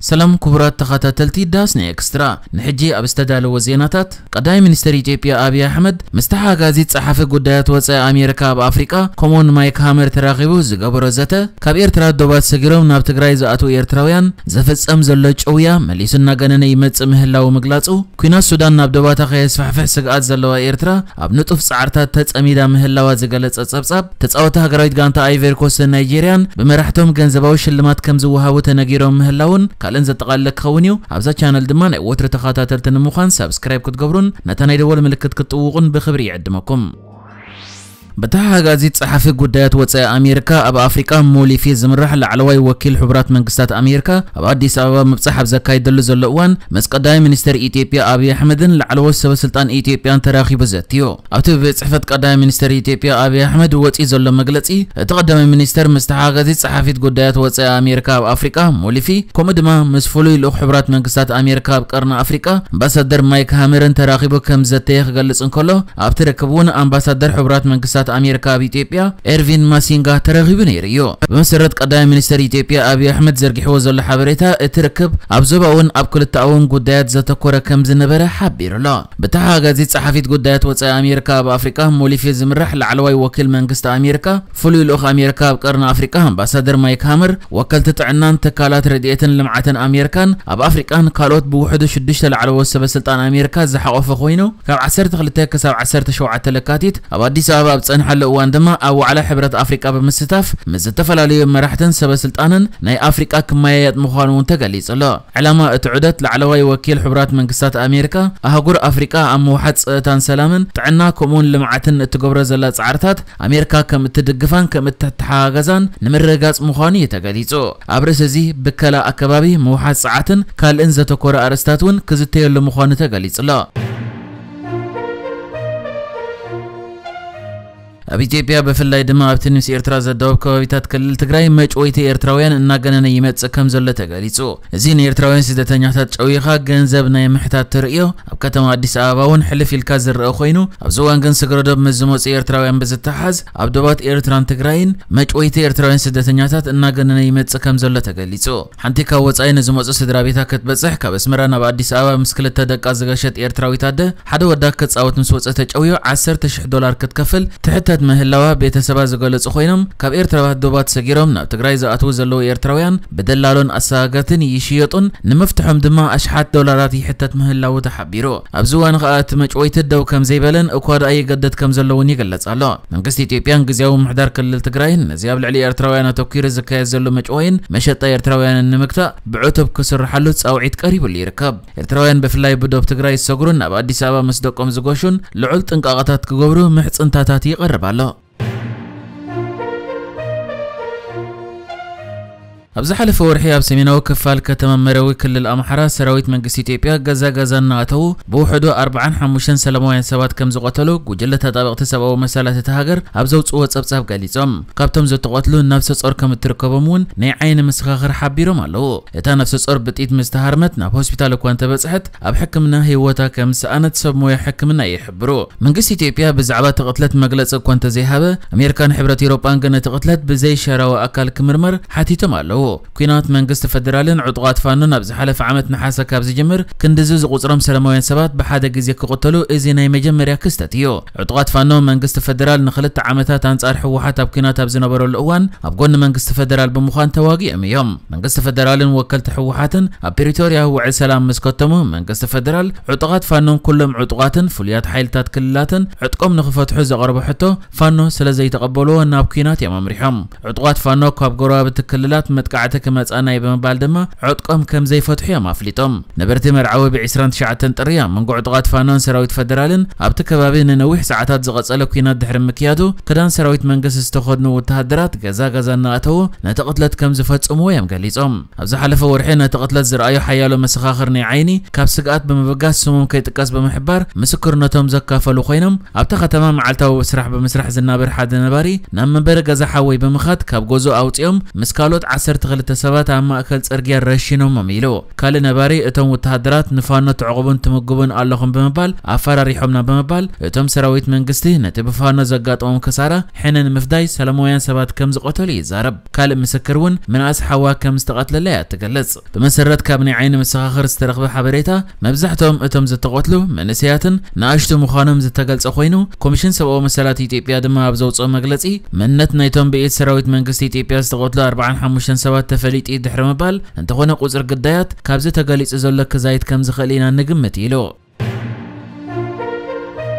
ሰላም ክቡራት ተኸታተልቲ ዳስና ኤክስትራ፣ ንሕጂ ኣብ ዝተዳለወ ዜናታት፣ ቀዳማይ ሚኒስትር ኢትዮጵያ ኣብይ ኣሕመድ ምስ ተሓጋዚት ጸሓፊ ጉዳያት ወጻኢ ኣሜሪካ ኣብ ኣፍሪቃ ኮሞን ማይክ ሃመር ተራኺቡ ዝገበሮ ዘተ፣ ካብ ኤርትራ ዶባት ሰጊሮም ናብ ትግራይ ዝኣትዉ ኤርትራውያን ዝፍጸም ዘሎ ጭውያ መሊሱ እናገነነ ይመጽእ ምህላዉ ምግላጹ፣ ኲናት ሱዳን ናብ ዶባታ ከየስፋሕፍሕ ስግኣት ዘለዋ ኤርትራ ኣብ ንጡፍ ጻዕርታት ተጸሚዳ ምህላዋ ዝገለጸ ጸብጻብ፣ ተጻወቲ ሃገራዊት ጋንታ ኣይቨሪ ኮስትን ናይጄርያን ብመራሕቶም ገንዘባዊ ሽልማት ከም ዝወሃቡ ተነጊሮም ምህላውን ካልእን ዘጠቓለለ ክኸውን እዩ። ኣብዛ ቻነል ድማ ናይ ወትሩ ተኸታተልቲ ንምዃን ሳብስክራይብ ክትገብሩን ነታ ናይ ደወል ምልክት ክትጥውቑን ብኽብሪ ይዕድመኩም። ብተሓጋዚት ጸሓፊ ጉዳያት ወጻኢ ኣሜሪካ ኣብ ኣፍሪቃ ሞሊፊ ዝምራሕ ላዕለዋይ ወኪል ሕቡራት መንግስታት ኣሜሪካ ኣብ ኣዲስ ኣበባ ምብጻሕ ኣብ ዘካይደሉ ዘሎ እዋን፣ ምስ ቀዳማይ ሚኒስትር ኢትዮጵያ ኣብይ ኣሕመድን ላዕለዎት ሰበስልጣን ኢትዮጵያን ተራኺቡ ዘትዩ። ኣብቲ ቤት ጽሕፈት ቀዳማይ ሚኒስትር ኢትዮጵያ ኣብይ ኣሕመድ ወጺኡ ዘሎ መግለጺ፣ እቲ ቀዳማይ ሚኒስትር ምስ ተሓጋዚት ጸሓፊት ጉዳያት ወጻኢ ኣሜሪካ ኣብ ኣፍሪቃ ሞሊፊ፣ ከምኡ ድማ ምስ ፍሉይ ልኡኽ ሕቡራት መንግስታት ኣሜሪካ ኣብ ቀርኒ ኣፍሪቃ ኣምባሳደር ማይክ ሃመርን ተራኺቡ ከም ዘተየ ክገልጽ እንከሎ፣ ኣብቲ ርክብ እውን ኣምባሳደር ሕቡራት መንግስታት ኣሜሪካ ኣብ ኢትዮጵያ ኤርቪን ማሲንጋ ተረኺቡ ነይሩ እዩ። ብመሰረት ቀዳማይ ሚኒስትር ኢትዮጵያ ኣብይ ኣሕመድ ዘርጊሕዎ ዘሎ ሓበሬታ፣ እቲ ርክብ ኣብ ዞባውን ኣብ ክልተኣውን ጉዳያት ዘተኮረ ከም ዝነበረ ሓቢሩ ኣሎ። ብተሓጋዚት ጸሓፊት ጉዳያት ወጻኢ ኣሜሪካ ኣብ ኣፍሪቃ ሞሊፊ ዝምራሕ ላዕለዋይ ወኪል መንግስቲ ኣሜሪካ፣ ፍሉይ ልኡኽ ኣሜሪካ ኣብ ቀርኒ ኣፍሪቃ ኣምባሳደር ማይክ ሃመር፣ ወከልቲ ጥዕናን ትካላት ረድኤትን ልምዓትን ኣሜሪካን ኣብ ኣፍሪቃን ካልኦት ብውሕዱ ሽዱሽተ ላዕለዎት ሰበስልጣን ኣሜሪካ ዝሓቖፈ ኮይኑ፣ ካብ ዓሰርተ ክልተ ክሳብ ዓሰርተ ሸውዓተ ለካቲት ኣብ ኣዲስ ኣበባ ኣብ ጸንሓሉ እዋን ድማ ኣብ ዋዕላ ሕብረት ኣፍሪቃ ብምስታፍ ምስ ዝተፈላለዩ መራሕትን ሰበስልጣንን ናይ ኣፍሪቃ ክመያየጥ ምዃኑ እውን ተገሊጹ ኣሎ። ዕላማ እቲ ዑደት ላዕለዋይ ወኪል ሕቡራት መንግስታት ኣሜሪካ ኣህጉር ኣፍሪቃ ኣብ ምውሓድ ጸጥታን ሰላምን ጥዕና ከምኡውን ልምዓትን እትገብሮ ዘላ ጻዕርታት ኣሜሪካ ከም እትድግፋን ከም እትተሓጋገዛን ንምርግጋጽ ምዃኑ እዩ ተገሊጹ። ኣብ ርእሲ እዚ ብከላ ኣከባቢ ምውሓድ ጸዓትን ካልእን ዘተኮረ ኣርእስታት እውን ክዝተየሉ ምዃኑ ተገሊጹ ኣሎ። ኣብ ኢትዮጵያ ብፍላይ ድማ ኣብቲ ምስ ኤርትራ ዘዳወብ ከባቢታት ክልል ትግራይ መጭወይቲ ኤርትራውያን እናገነነ ይመጽእ ከም ዘሎ ተገሊጹ። እዚ ንኤርትራውያን ስደተኛታት ጨዊኻ ገንዘብ ናይ ምሕታት ተርእዮ ኣብ ከተማ ኣዲስ ኣበባ እውን ሕልፍ ኢልካ ዝረአ ኮይኑ፣ ኣብዚ እዋን ግን ስግረ ዶብ ምስ ዝመጹ ኤርትራውያን ብዝተሓዝ ኣብ ዶባት ኤርትራን ትግራይን መጭወይቲ ኤርትራውያን ስደተኛታት እናገነነ ይመጽእ ከም ዘሎ ተገሊጹ። ሓንቲ ካብ ወጻኢ ንዝመጹ ስድራ ቤታ ክትበጽሕ ካብ ኣስመራ ናብ ኣዲስ ኣበባ ምስ ክልተ ደቃ ዝገሸት ኤርትራዊት ኣደ ሓደ ወዳ ክጻወት ምስ ወጸ ተጨውዮ ዓሰርተ ሽሕ ዶላር ክትከፍል ትሕተት ምህላዋ ቤተሰባ ዝገለጹ ኮይኖም፣ ካብ ኤርትራ ዶባት ሰጊሮም ናብ ትግራይ ዝኣትዉ ዘለዉ ኤርትራውያን ብደላሎን ኣሰጋገርትን ይሽየጡን ንምፍትሖም ድማ ኣሽሓት ዶላራት ይሕተት ምህላዉ ተሓቢሩ። ኣብዚ እዋን ከኣ እቲ መጭወይቲ ደው ከም ዘይበለን እኳ ደኣ ይገደድ ከም ዘለውን ይግለጽ ኣሎ። መንግስቲ ኢትዮጵያን ግዝያዊ ምምሕዳር ክልል ትግራይን ነዚ ኣብ ልዕሊ ኤርትራውያን ኣተኲሩ ዝካየድ ዘሎ መጭወይን መሸጣ ኤርትራውያንን ንምግታእ ብዕቱብ ክስርሓሉ ጻውዒት ቀሪቡሉ ይርከብ። ኤርትራውያን ብፍላይ ብዶብ ትግራይ ዝሰግሩን ናብ ኣዲስ ኣበባ ምስ ደቆም ዝጎሹን ልዑል ጥንቃቐታት ክገብሩ ምሕጽንታታት ይቐርብ ኣሎ። ኣብ ዝሓለፈ ወርሒ ኣብ ሰሜናዊ ክፋል ከተማ መረዊ ክልል ኣምሓራ ሰራዊት መንግስቲ ኢትዮጵያ ገዛ ገዛ እናኣተዉ ብውሕዱ ኣርባዓን ሓሙሽተን ሰላማውያን ሰባት ከም ዝቐተሉ ጉጅለ ተጣበቕቲ ሰብኣዊ መሰላት እታ ሃገር ኣብ ዘውፅዎ ጸብጻብ ገሊጾም። ካብቶም ዝተቐትሉ ነፍሰ ጾር ከም እትርከቦም እውን ናይ ዓይኒ መሰኻኽር ሓቢሮም ኣለዉ። እታ ነፍሰ ጾር ብጥይት ምስ ተሃርመት ናብ ሆስፒታል እኳ እንተበጽሐት ኣብ ሕክምና ህይወታ ከም ዝሰኣነት ሰብ ሞያ ሕክምና ይሕብሩ። መንግስቲ ኢትዮጵያ ብዛዕባ እቲ ቅትለት መግለጺ እኳ እንተዘይሃበ፣ ኣሜሪካን ሕብረት ኤውሮጳን ግን እቲ ቅትለት ብዘይ ሸራዊ ኣካል ክምርመር ሓቲቶም ኣለዉ። ኲናት መንግስቲ ፈደራልን ዕጡቓት ፋኖን ኣብ ዝሓለፈ ዓመት ነሓሰ ካብ ዝጅምር ክንድዚ ዝቑጽሮም ሰላማውያን ሰባት ብሓደ ግዜ ክቕተሉ እዚ ናይ መጀመርያ ክስተት እዩ። ዕጡቓት ፋኖ መንግስቲ ፈደራል ንኽልተ ዓመታት ኣንጻር ህወሓት ኣብ ኲናት ኣብ ዝነበረሉ እዋን ኣብ ጎኒ መንግስቲ ፈደራል ብምዃን ተዋጊኦም እዮም። መንግስቲ ፈደራልን ወከልቲ ህወሓትን ኣብ ፕሪቶርያ ውዕል ሰላም ምስ ከተሙ መንግስቲ ፈደራል ዕጡቓት ፋኖን ኩሎም ዕጡቓትን ፍሉያት ሓይልታት ክልላትን ዕጥቆም ንኽፈትሑ ዘቕረቦ ሕቶ ፋኖ ስለ ዘይተቐበልዎ ናብ ኲናት እዮም ኣምሪሖም። ዕጡቓት ፋኖ ካብ ጎረባብቲ ክልላት መጥቃዕቲ ክመጻና እዩ ብምባል ድማ ዕጥቆም ከም ዘይፈትሑ እዮም ኣፍሊጦም። ነበርቲ መርዓዊ ብ ዕስራን ትሽዓተን ጥሪ ኣብ መንጎ ዕጡቓት ፋኖን ሰራዊት ፈደራልን ኣብቲ ከባቢ ንነዊሕ ሰዓታት ዝቐጸለ ኲናት ድሕሪ ምክያዱ፣ ክዳን ሰራዊት መንግስቲ ዝተኸድኑ ወተሃደራት ገዛ ገዛ እናኣተዉ ነቲ ቅትለት ከም ዝፈጽምዎ እዮም ገሊጾም። ኣብ ዝሓለፈ ወርሒ ነቲ ቅትለት ዝረኣዩ ሓያሎ መሰኻኽር ናይ ዓይኒ ካብ ስግኣት ብምብጋስ ስሞም ከይጥቀስ ብምሕባር ምስክርነቶም ዘካፈሉ ኮይኖም፣ ኣብታ ከተማ መዓልታዊ ስራሕ ብምስራሕ ዝናበር ሓደ ነባሪ ናብ መንበሪ ገዛ ሓወይ ብምኻድ ካብ ገዝኡ ኣውጺኦም ምስ ካልኦት ዓሰርተ ዓሰርተ ክልተ ሰባት ኣብ ማእከል ጽርግያ ረሺኖሞም ኢሉ። ካልእ ነባሪ፣ እቶም ወተሃደራት ንፋኖ ትዕቑቡን ትምግቡን ኣለኹም ብምባል ኣፈራሪሖምና ብምባል፣ እቶም ሰራዊት መንግስቲ ነቲ ብፋኖ ዘጋጠሞም ክሳራ ሕነ ንምፍዳይ ሰላማውያን ሰባት ከም ዝቐተሉ ይዛረብ። ካልእ ምስክር እውን ምንኣስ ሓዋ ከም ዝተቐትለላ እያ ትገልጽ። ብመሰረት ካብ ናይ ዓይኒ መሰኻኽር ዝተረኽበ ሓበሬታ፣ መብዛሕትኦም እቶም ዝተቐትሉ መንእሰያትን ንኣሽቱ ምዃኖም ዝተገልጸ ኮይኑ፣ ኮሚሽን ሰብኣዊ መሰላት ኢትዮጵያ ድማ ኣብ ዘውፅኦ መግለጺ፣ መንነት ናይቶም ብኢድ ሰራዊት መንግስቲ ኢትዮጵያ ዝተቐትሉ ኣርባዓን ሓሙሽተን ሰባት ተፈሊጡ እዩ ድሕሪ ምባል፣ እንተኾነ ቁጽሪ ግዳያት ካብዚ ተገሊጹ ዘሎ ክዛይድ ከም ዝኽእል ኢና ንግምት ኢሉ።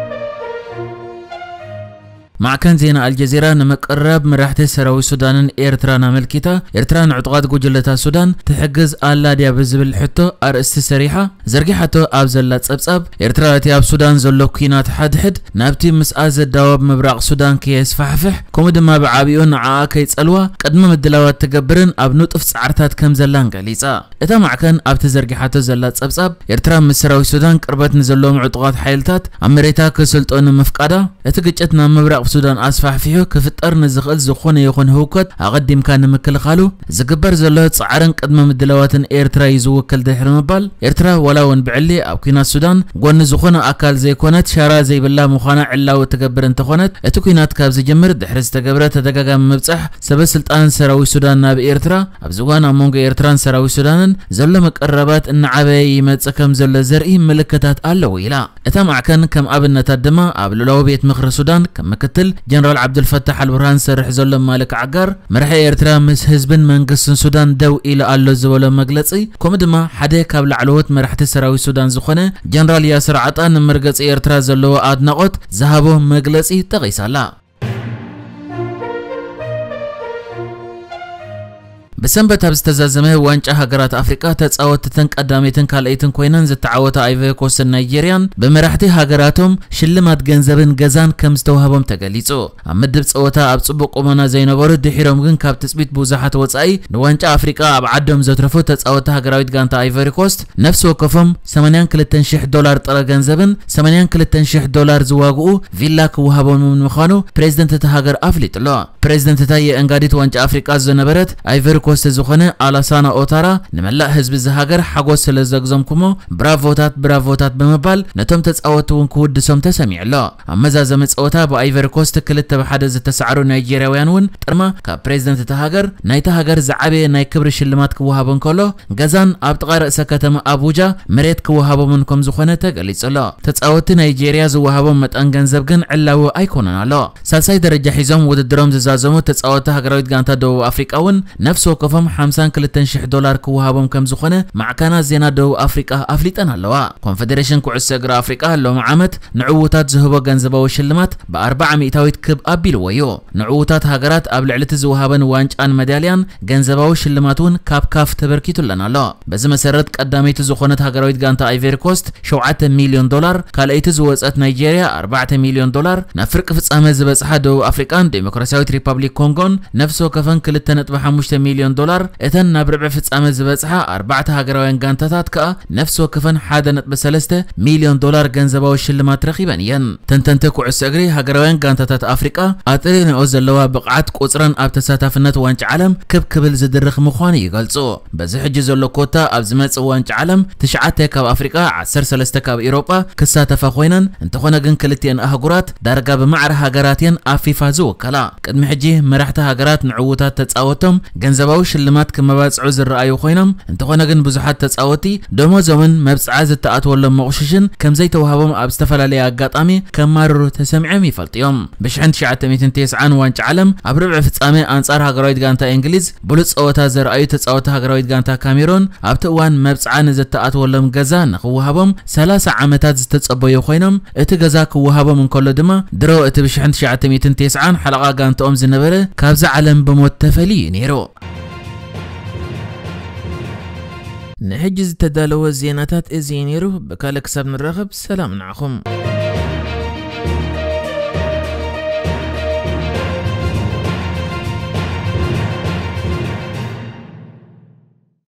ማዕከን ዜና ኣልጀዚራ ንምቅርራብ መራሕቲ ሰራዊት ሱዳንን ኤርትራን ኣመልኪታ፣ ኤርትራ ንዕጡቓት ጉጅለታት ሱዳን ትሕግዝ ኣላ ድያ ብዝብል ሕቶ ኣርእስቲ ሰሪሓ ዘርጊሓቶ ኣብ ዘላ ጸብጻብ፣ ኤርትራ እቲ ኣብ ሱዳን ዘሎ ኲናት ሓድሕድ ናብቲ ምስኣ ዘዳወብ ምብራቕ ሱዳን ከየስፋሕፍሕ፣ ከምኡ ድማ ብዓቢኡ ንዓኣ ከይጸልዋ ቅድመ ምድላዋት ትገብርን ኣብ ንጡፍ ጻዕርታት ከም ዘላን ገሊጻ። እታ ማዕከን ኣብቲ ዘርጊሓቶ ዘላ ጸብጻብ፣ ኤርትራ ምስ ሰራዊት ሱዳን ቅርበት ንዘለዎም ዕጡቓት ሓይልታት ኣብ መሬታ ክስልጠኑ ምፍቃዳ፣ እቲ ግጭት ናብ ምብራቕ ሱዳን ኣስፋሕፊሑ ክፍጠር ንዝኽእል ዝኾነ ይኹን ህውከት ኣቐዲምካ ንምክልኻሉ ዝግበር ዘሎ ጻዕርን ቅድመ ምድላዋትን ኤርትራ እዩ ዝውክል ድሕሪ ምባል፣ ኤርትራ ዋላ እውን ብዕሊ ኣብ ኲናት ሱዳን ጎኒ ዝኾነ ኣካል ዘይኮነት፣ ሻራ ዘይብላ ምዃና ዕላዊ ትገብር እንተኾነት፣ እቲ ኲናት ካብ ዝጅምር ድሕሪ ዝተገብረ ተደጋጋሚ ምብጻሕ ሰበ ስልጣን ሰራዊት ሱዳን ናብ ኤርትራ፣ ኣብዚ እዋን ኣብ መንጎ ኤርትራን ሰራዊት ሱዳንን ዘሎ መቀረባት እናዓበየ ይመጽእ ከም ዘሎ ዘርኢ ምልክታት ኣለዉ ኢላ። እታ ማዕከን ከም ኣብነታት ድማ ኣብ ልኡላዊ ቤት ምኽሪ ሱዳን ከም ምክትል ጀነራል ዓብዱልፈታሕ ኣልቡርሃን ዝሰርሕ ዘሎ ማልክ ዓጋር፣ መራሒ ኤርትራ ምስ ህዝብን መንግስትን ሱዳን ደው ኢሉ ኣሎ ዝበሎ መግለጺ፣ ከምኡ ድማ ሓደ ካብ ላዕለዎት መራሕቲ ሰራዊት ሱዳን ዝኾነ ጀነራል ያስር ዓጣ ንመርገጺ ኤርትራ ዘለዎ ኣድናቖት ዝሃቦ መግለጺ ጠቒሳላ። ብሰንበት ኣብ ዝተዛዘመ ዋንጫ ሃገራት ኣፍሪቃ፣ ተጻወትተን ቀዳመይትን ካልኣይትን ኮይነን ዝተዓወታ ኣይቨሪ ኮስትን ናይጄርያን ብመራሕቲ ሃገራቶም ሽልማት ገንዘብን ገዛን ከም ዝተዋህቦም ተገሊጹ። ኣብ ምድብ ጸወታ ኣብ ጽቡቕ ቁመና ዘይነበሩ፣ ድሒሮም ግን ካብ ትጽቢት ብዙሓት ወጻኢ ንዋንጫ ኣፍሪቃ ኣብ ዓዶም ዘትረፉ ተጻወትቲ ሃገራዊት ጋንታ ኣይቨሪ ኮስት፣ ነፍሲ ወከፎም ሰማንያን ክልተን ሽሕ ዶላር ጥረ ገንዘብን ሰማንያን ክልተን ሽሕ ዶላር ዝዋግኡ ቪላ ክወሃቦም ምዃኑ ፕሬዝደንት እታ ሃገር ኣፍሊጡ ኣሎ። ፕሬዝደንት እታ የእንጋዲት ዋንጫ ኣፍሪቃ ዝነበረት ኣይቨሪ ኮስት ዝኾነ ኣላሳና ኦታራ፣ ንመላእ ህዝቢ እዚ ሃገር ሓጎስ ስለ ዘግዘምኩሞ ብራቮታት፣ ብራቮታት ብምባል ነቶም ተጻወትቲ እውን ክውድሶም ተሰሚዑ ኣሎ። ኣብ መዛዘሚ ጸወታ ብኣይቨሪ ኮስት ክልተ ብ ሓደ ዝተሳዕሩ ናይጄርያውያን እውን ጥርማ ካብ ፕሬዝደንት እታ ሃገር ናይታ ሃገር ዝዓበየ ናይ ክብሪ ሽልማት ክወሃቦ እንከሎ፣ ገዛን ኣብ ጥቓ ርእሰ ከተማ ኣቡጃ መሬት ክወሃቦምን ከም ዝኾነ ተገሊጹ ኣሎ። ተጻወትቲ ናይጄርያ ዝወሃቦም መጠን ገንዘብ ግን ዕላዊ ኣይኮነን ኣሎ። ሳልሳይ ደረጃ ሒዞም ውድድሮም ዝዛዘሙ ተጻወትቲ ሃገራዊት ጋንታ ደቡብ ኣፍሪቃ እውን ነፍሲ ወከፎም ሓምሳን ክልተን ሽሕ ዶላር ክወሃቦም ከም ዝኾነ ማዕከናት ዜና ደቡብ ኣፍሪቃ ኣፍሊጠን ኣለዋ። ኮንፈደሬሽን ኩዕሶ እግሪ ኣፍሪቃ ሎሚ ዓመት ንዕዉታት ዝህቦ ገንዘባዊ ሽልማት ብኣርባዓ ሚእታዊት ክብ ኣቢልዎ እዩ። ንዕዉታት ሃገራት ኣብ ልዕሊ እቲ ዝወሃበን ዋንጫን መዳልያን ገንዘባዊ ሽልማት እውን ካብ ካፍ ተበርኪቱለን ኣሎ። በዚ መሰረት ቀዳመይቲ ዝኾነት ሃገራዊት ጋንታ ኣይቨሪ ኮስት ሸውዓተ ሚልዮን ዶላር፣ ካልኣይቲ ዝወጸት ናይጄርያ ኣርባዕተ ሚልዮን ዶላር፣ ናብ ፍርቂ ፍጻመ ዝበጽሓ ደቡብ ኣፍሪቃን ዴሞክራሲያዊት ሪፓብሊክ ኮንጎን ነፍሲ ወከፈን ክልተ ነጥቢ ሓሙሽተ ሚልዮን ዶላር፣ እተን ናብ ርብዒ ፍጻመ ዝበጽሓ ኣርባዕተ ሃገራውያን ጋንታታት ከኣ ነፍሲ ወከፈን ሓደ ነጥቢ ሰለስተ ሚልዮን ዶላር ገንዘባዊ ሽልማት ረኺበን እየን። ተንተንቲ ኩዕሶ እግሪ፣ ሃገራውያን ጋንታታት ኣፍሪቃ ኣጥሪነኦ ዘለዋ ብቕዓት ቁጽረን ኣብ ተሳታፍነት ዋንጫ ዓለም ክብ ክብል ዝድርኽ ምዃኑ ይገልጹ። በዚ ሕጂ ዘሎ ኮታ ኣብ ዝመጽእ ዋንጫ ዓለም ትሽዓተ ካብ ኣፍሪቃ፣ ዓሰርተ ሰለስተ ካብ ኤውሮጳ ክሳተፋ ኮይነን፣ እንተኾነ ግን ክልቲኤን ኣህጉራት ዳርጋ ብማዕረ ሃገራት እየን ኣብ ፊፋ ዝውከላ። ቅድሚ ሕጂ መራሕቲ ሃገራት ንዕዉታት ተጻወቶም ገንዘባዊ ሽልማት ክመባጽዑ ዝረኣዩ ኮይኖም፣ እንተኾነ ግን ብዙሓት ተጻወቲ ደሞዞምን መብጽዓ ዝተኣትወሎም መቑሽሽን ከም ዘይተዋህቦም ኣብ ዝተፈላለየ ኣጋጣሚ ከማርሩ ተሰሚዖም ይፈልጡ እዮም። ብሽሕን ትሽዓተ ሚእትን ተስዓን ዋንጫ ዓለም ኣብ ርብዒ ፍጻመ ኣንጻር ሃገራዊት ጋንታ እንግሊዝ ብሉጽ ጸወታ ዘርኣዩ ተጻወቲ ሃገራዊት ጋንታ ካሜሮን ኣብቲ እዋን መብጽዓ ንዝተኣትወሎም ገዛ ንኽወሃቦም ሰላሳ ዓመታት ዝተጸበዩ ኮይኖም፣ እቲ ገዛ ክወሃቦም እንከሎ ድማ ድሮ እቲ ብሽሕን ትሽዓተ ሚእትን ተስዓን ሓለቓ ጋንታኦም ዝነበረ ካብዛ ዓለም ብሞት ተፈልዩ እዩ ነይሩ። ንሕጂ ዝተዳለወ ዜናታት እዚ እዩ ነይሩ። ብካልእ ክሳብ ንራኸብ ሰላም ንዓኹም።